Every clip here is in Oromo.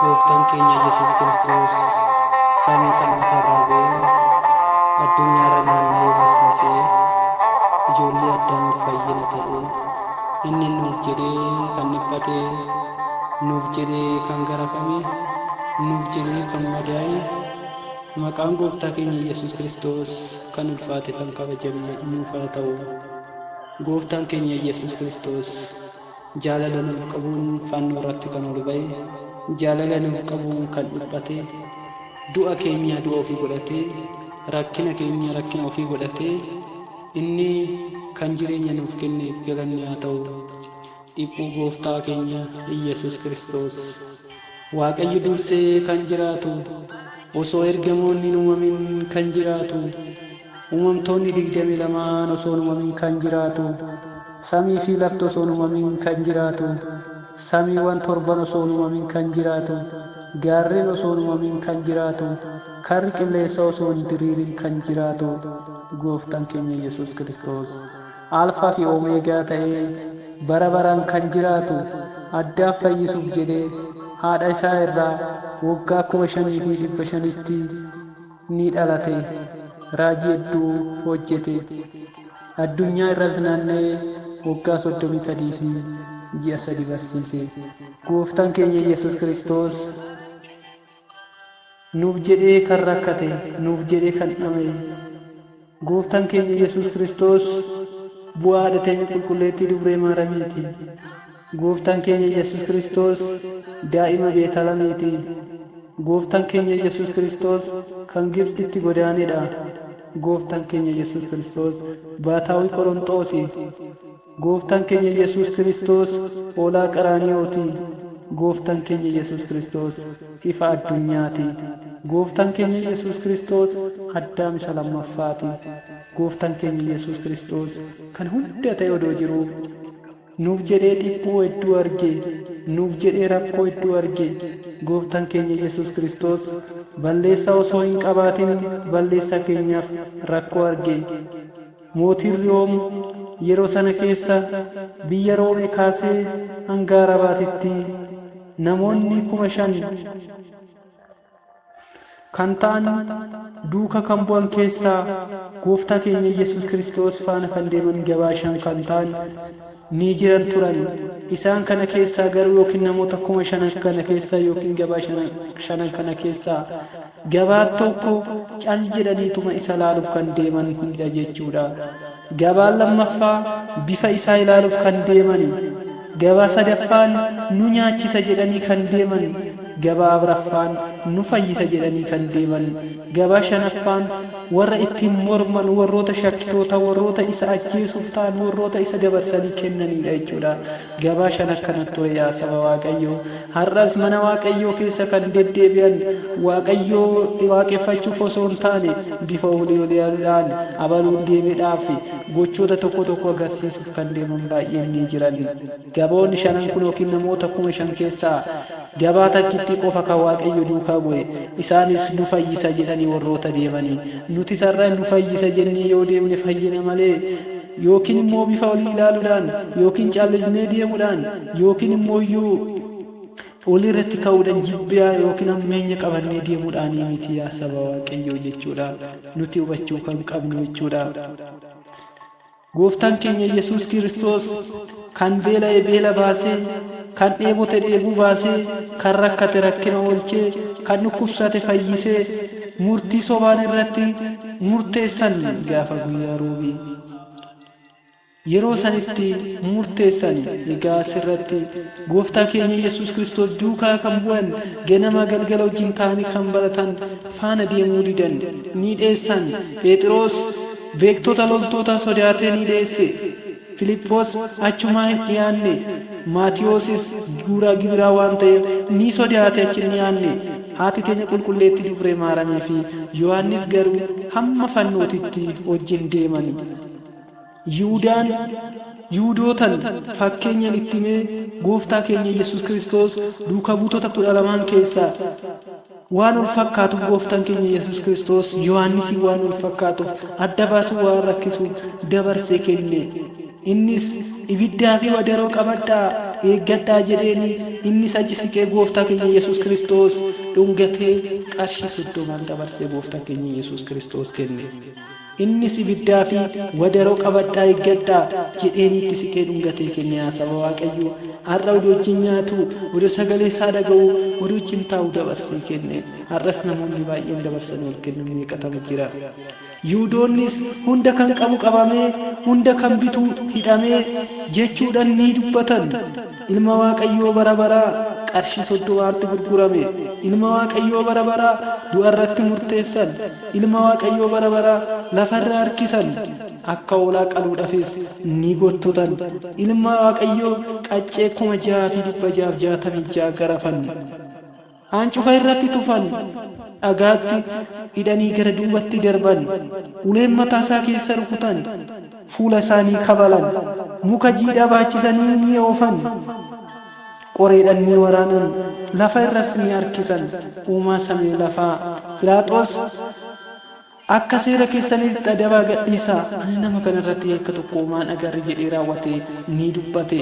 Gooftaan keenya Yesuus Kiristoos samii samoota irraa bu'ee addunyaarra naanna'ee barsiisee ijoollee Addaamiif fayyina ta'e. Inni nuuf jedhee kan dhiphate, nuuf jedhee kan garafame, nuuf jedhee kan madaa'e, maqaan Gooftaa keenya Yesuus Kiristoos kan ulfaate kan kabajame nuuf haa ta'u. Gooftaan keenya Yesuus Kiristoos jaalala nuuf qabuun fannoo irratti kan ol ba'e, jaalala nuuf qabuun kan dhiphate, du'a keenya du'a ofii godhatee, rakkina keenya rakkina ofii godhatee, inni kan jireenya nuuf kenneef galanni haa ta'u. Dhiphuu Gooftaa keenya Iyyasuus Kiristoos. Waaqayyo dursee kan jiraatu, osoo ergamoonni hin uumamin kan jiraatu, uumamtoonni 22n osoo hin uumamin kan jiraatu, samii fi lafti osoo hin uumamin kan jiraatu, samiiwwan torban osoo hin uumamin kan jiraatu, gaarreen osoo hin uumamin kan jiraatu, karri qilleensaa osoo hin diriirin kan jiraatu, Gooftaan keenya Yesuus Kiristoos Alfaa fi Omeegaa ta'ee bara baraan kan jiraatu, Addaam fayyisuuf jedhee haadha isaa irraa waggaa 5500tti ni dhalate. Raajii hedduu hojjete. Addunyaa irras naanna'ee waggaa 33 fi ji'a 3 barsiise. Gooftaan keenya Yesuus Kiristoos nuuf jedhee kan rakkate, nuuf jedhee kan dhama'e. Gooftaan keenya Yesuus Kiristoos bu'aa haadha teenya qulqulleettii dubree Maaramiiti. Gooftaan keenya Yesuus Kiristoos daa'ima Beetalamiiti. Gooftaan keenya Yesuus Kiristoos kan Gibxitti godaanedha. Gooftaan keenya Yesuus Kiristoos baataawii Qoronxoosi. Gooftaan keenya Yesuus Kiristoos hoolaa Qaraaniyooti. Gooftaan keenya Yesuus Kiristoos ifa addunyaati. Gooftaan keenya Yesuus Kiristoos Addaam isa lammaffaati. Gooftaan keenya Yesuus Kiristoos kan hunda ta'e odoo jiruu nuuf jedhee dhiphuu hedduu arge, nuuf jedhee rakkoo hedduu arge. Gooftaan keenya Yesuus Kiristoos balleessaa osoo hin qabaatin balleessaa keenyaaf rakkoo arge. Mootiin Room yeroo sana keessa biyya Roomee kaasee hanga Arabaatitti namoonni 5000 kan ta'an duuka kan bu'an keessaa Gooftaa keenya Yesuus Kiristoos faana kan deeman gabaa 5 kan ta'an ni jiran turan. Isaan kana keessaa garuu yookiin namoota 5000 kana keessaa yookiin gabaa shanan kana keessaa gabaa tokko cal jedhaniituma isa ilaaluuf kan deemanidha jechuudha. Gabaan lammaffaa bifa isaa ilaaluuf kan deemani. Gabaa sadaffaan nu nyaachisa jedhanii kan deeman. Gabaa afraffaan nu fayyisa jedhanii kan deeman. Gabaa shanaffaan warra ittiin morman, warroota shakkitoota, warroota isa ajjeesuuf ta'an, warroota isa dabarsanii kennaniidha jechuudha. Gabaa shan akkana ture yaa saba Waaqayyoo. Har'as mana Waaqayyoo keessa kan deddeebi'an Waaqayyoo waaqeffachuuf osoo hin taane bifa olii oliidhaan abaluun deemedhaaf gochoota tokko tokko agarsiisuuf kan deeman baay'een ni jiran. Gaboonni shanan kun yookiin namoota 5000 keessaa gabaa takkittii qofa kan Waaqayyo duukaa bu'e. Isaanis nu fayyisa jedhanii warroota deemanii. Nutis har'a nu fayyisa jennee yoo deemne fayyina malee yookiin immoo bifa olii ilaaluudhaan yookiin callisnee deemuudhaan yookiin immoo iyyuu olii irratti ka'uudhaan jibbiyaa yookiin hammeenya qabannee deemuudhaanii miti yaa saba Waaqayyoo jechuudha. Nuti hubachuu kan qabnu jechuudha. Gooftaan keenya Yesuus Kiristoos kan beela'e beela baasee, kan dheebote dheebuu baasee, kan rakkate rakkina oolchee, kan dhukkubsate fayyisee, murtii sobaan irratti murteessan gaafa guyyaa Roobii. Yeroo sanitti murteessan. Egaa asirratti Gooftaa keenya Yesuus Kiristoos duukaa kan bu'an, ganama galgala wajjin ta'anii kan baratan faana deemuu didan, ni dheessan. Pheexiroos beektota loltootaa sodaatee ni dheesse. Filiphoos achumaa hin dhiyaanne. Maatiyoosis guuraa gibiraa waan ta'eef ni sodaate achi hin dhiyaanne. Haati teenya qulqulleettii Dubree Maaramii fi Yohaannis garuu hamma fannootitti wajjin deemani. Yihudaan Yihudootan fakkeenyan itti himee Gooftaa keenya Yesuus Kiristoos duuka buutota 12n keessaa waan ol fakkaatuuf Gooftaan keenya Yesuus Kiristoos Yohaannisiin waan ol fakkaatuuf adda baasuu waan rakkisuuf dabarsee kenne. Innis ibiddaa fi wadaroo qabadhaa eeggadhaa jedheeni. Innis achi siqee gooftaa keenya Yesuus Kiristoos dhungatee qarshii 30n dabarsee gooftaa keenya Yesuus Kiristoos kenne. Innis ibiddaa fi wadaroo qabadhaa eeggadhaa jedheeni itti siqee dhungatee kenne. Yaa saba Waaqayyoo, har'a odoo wajjin nyaatu, odoo sagalee isaa dhaga'u, odoo wajjin taa'u dabarsee kenne. Har'as namoonni baay'een dabarsanii ol kennan meeqatama jira. Yihudoonnis hunda kan qabu qabamee, hunda kan bitu hidhamee jechuudhaan ni dubbatan. Ilma Waaqayyoo bara baraa qarshii 30tti gurgurame. Ilma Waaqayyoo bara baraa du'a irratti murteessan. Ilma Waaqayyoo bara baraa lafarra harkisan. Akka hoolaa qaluudhaafis ni gottotan. Ilma Waaqayyoo qaccee 6666 garafan. Hancufa irratti tufan, dhagaatti hidhanii gara duubatti darban, uleen mataa isaa keessa rukutan, fuula isaanii kabalan, muka jiidhaa baachisanii ni oofan, qoreedhaan ni waraanan, lafa irras ni harkisan. Uumaa samii lafaa Philaaxoos akka seera keessaniitti adabaa gadhiisaa, ani nama kana irratti yakka tokko homaa hin agarre jedhee raawwate ni dubbate.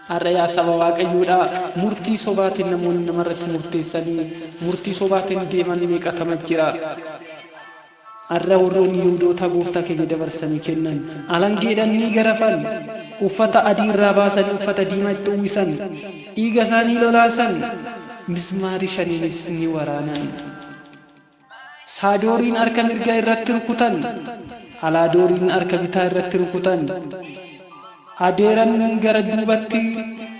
Har'a yaa saba Waaqayyoodha, murtii sobaatiin namoonni namarratti murteessanii murtii sobaatiin deeman meeqatama jira. Har'a warroonni Yihuudootaa gooftaa keenya dabarsanii kennan alangeedhaan ni garafan, uffata adii irraa baasanii uffata diimaa itti uwwisan, dhiiga isaanii lolaasan, mismaarii shaniinis ni waraanan. Saadooriin harka mirgaa irratti rukutan, Alaadooriin harka bitaa irratti rukutan. Adeeran gara duubatti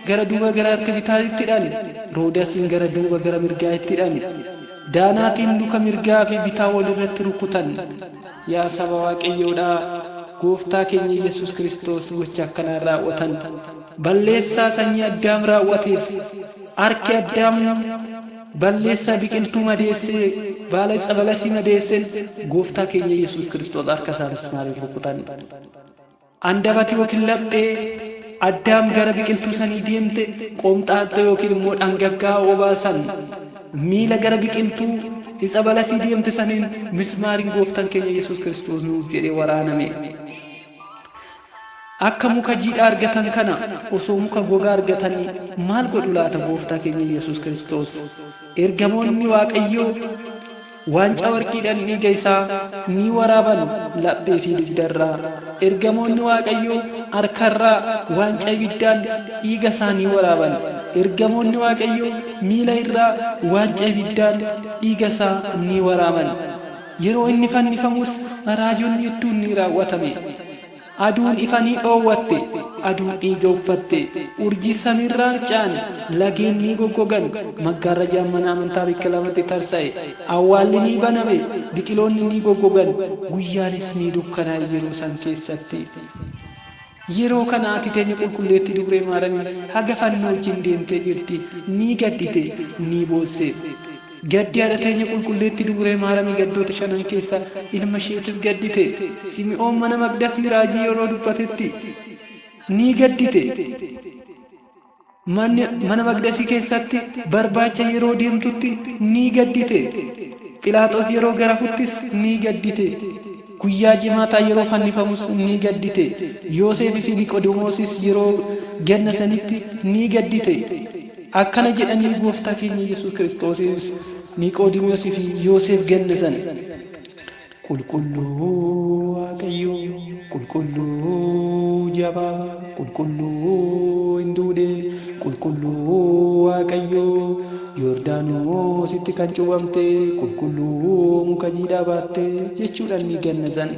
gara duuba gara harka bitaatti hidhan, Roodasiin gara duuba gara mirgaatti hidhan. Daanaatiin luka mirgaa fi bitaa wal irratti rukutan. Yaa saba Waaqayyoodha, gooftaa keenya Yesuus Kiristoos gocha akkanaa raawwatan. Balleessaa sanyii Addaam raawwateef harki Addaam balleessaa biqiltuu madeessee, baala itsabalasii madeesseen gooftaa keenya Yesuus Kiristoos harka isaa mismaariin rukutan. Andabati yookiin laphee Addaam gara biqiltuu sanii deemte qoomxaattoo yookiin immoo dhangaggaa obaasan. Miila gara biqiltuu itsabalasii deemte saniin mismaariin gooftaan keenya Yesuus Kiristoos nuuf jedhee waraaname. Akka muka jiidhaa argatan kana osoo muka gogaa argatanii maal godhu laata gooftaa keenya Yesuus Kiristoos? Ergamoonni Waaqayyoo waancaa warqiidhaan dhiiga isaa ni waraaban laphee fi dugdarraa. Ergamoonni Waaqayyoo harkarraa waancaa ibiddaan dhiiga isaa ni waraaban. Ergamoonni Waaqayyoo miila irraa waancaa ibiddaan dhiiga isaa ni waraaban. Yeroo inni fannifamus raajonni hedduun ni raawwatame. Aduun ifa ni dhoowwatte, aduun dhiiga uffatte, urjii samiirraa harca'an, lageen ni goggogan, maggaarrajaan mana amantaa bakka lamatti tarsa'e, awwaalli ni baname, biqiloonni ni goggogan, guyyaanis ni dukkanaa'e yeroo san keessatti. Yeroo kana ati teenya qulqulleettii Dubree Maaramiin haga fannoo wajjin deemtee jirti, ni gaddite, ni boosse. Gaddi haadha teenya qulqulleettii Dubree Maaramii gaddoota shanan keessa ilma isheetiif gaddite. Simi'oon mana maqdasii raajii yeroo dubbatetti ni gaddite. Mana maqdasii keessatti barbaacha yeroo deemtutti ni gaddite. Philaaxoos yeroo garafuttis ni gaddite. Guyyaa jimaataa yeroo fannifamus ni gaddite. Yoosefii fi Niqodemoosis yeroo ganna sanitti ni gaddite. Akkana jedhanii gooftaa keenya Yesuus Kiristoosis Niqoodimoosii fi Yoosef gannasan. Qulqulluu Waaqayyoo, qulqulluu jabaa, qulqulluu hin duune, qulqulluu Waaqayyoo, Yordaanositti kan cuuphamte, qulqulluu muka jiidhaa baatte jechuudhaan ni gannasan.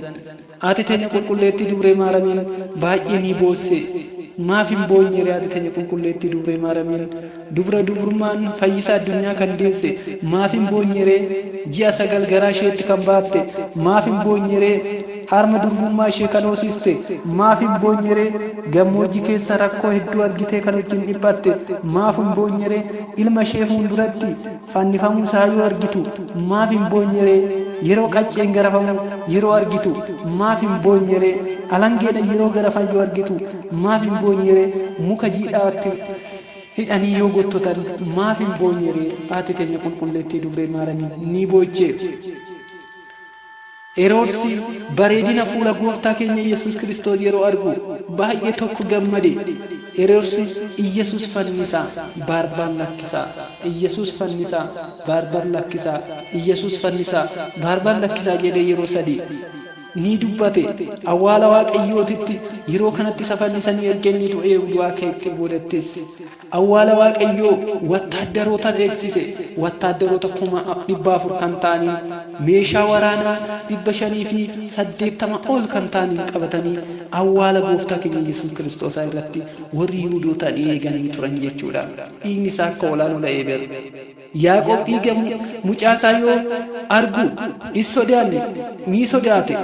Haati teenya qulqulleettii Dubree Maaramiin baay'ee ni boosse. Maaf hin boonyere haati teenya qulqulleettii Dubree Maaramiin? Dubra dubrummaan fayyisaa addunyaa kan deesse maaf hin boonyere? Ji'a 9 garaa isheetti kan baatte maaf hin boonyere? Harma durbummaa ishee kan hoosiste maaf hin boonyere? Gammoojjii keessa rakkoo hedduu argitee kan wajjin dhiphatte maaf hin boonyere? Ilma ishee fuulduratti fannifamuu isaa yoo argitu maaf hin boonyere? Yeroo qacceen garafamu yeroo argitu maaf hin boonyere? Alangeedhaan yeroo garafan yoo argitu maaf hin boonyere? Muka jiidhaatti hidhanii yoo gottotan maaf hin boonyere? Haati teenya qulqulleettii Dubree Maaramiin ni booche. Heroodsi bareedina fuula gooftaa keenya Yesuus Kiristoos yeroo argu baay'ee tokko gammade. Heroodis Iyyasuus fannisaa, Baarbaan lakkisaa, Iyyasuus fannisaa, Baarbaan lakkisaa, Iyyasuus fannisaa, Baarbaan lakkisaa jedhee yeroo 3 ni dubbate. Awwaala Waaqayyootitti yeroo kanatti isa fannisanii erga inni du'ee du'aa ka'etti boodattis awwaala Waaqayyoo wattaaddarootaan eegsise. Wattaaddaroota 400,000 kan ta'aniin, meeshaa waraanaa 580 ol kan ta'aniin qabatanii awwaala gooftaa keenya Yesuus Kiristoosaa irratti warri Yihuudootaan eeganii turan jechuudha. Dhiigni isaa akka hoolaa lola'ee ber. Yaaqoob dhiiga mucaa isaa yoo argu hin sodaanne, ni sodaate.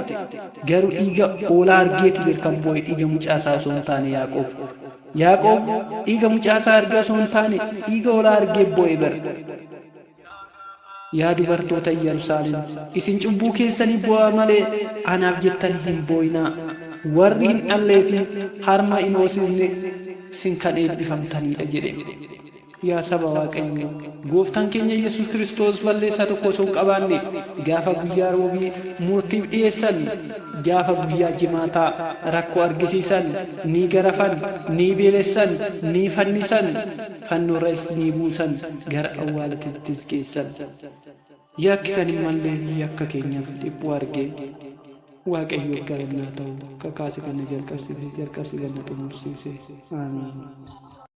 Garuu dhiiga hoolaa argeeti ber kan boo'e, dhiiga mucaa isaa osoo hin taane Yaaqoob. Yaaqoob dhiiga mucaa isaa argee osoo hin taane dhiiga hoolaa argee boo'e ber. Yaa dubartoota Yerusaalem, isin cubbuu keessanii boo'aa malee anaaf jettanii hin boo'inaa. Warri hin dhallee fi harma hin hoosisne sin kan eebbifamtanidha jedhe. Yaa saba Waaqayyoo, gooftaan keenya Yesuus Kiristoos balleessaa tokko osoo hin qabaanne gaafa guyyaa roobii murtiif dhiyeessan, gaafa guyyaa jimaataa rakkoo argisiisan, ni garafan, ni beelessan, ni fannisan, fannoorras ni buusan, gara awwaalatittis geessan. Yakki kan hin mallee fi yakka keenyaaf dhiphuu argee Waaqayyoof galannaa ta'u, kakaase kana jalqabsiise, jalqabsiise kana xumursiise. Aamiin.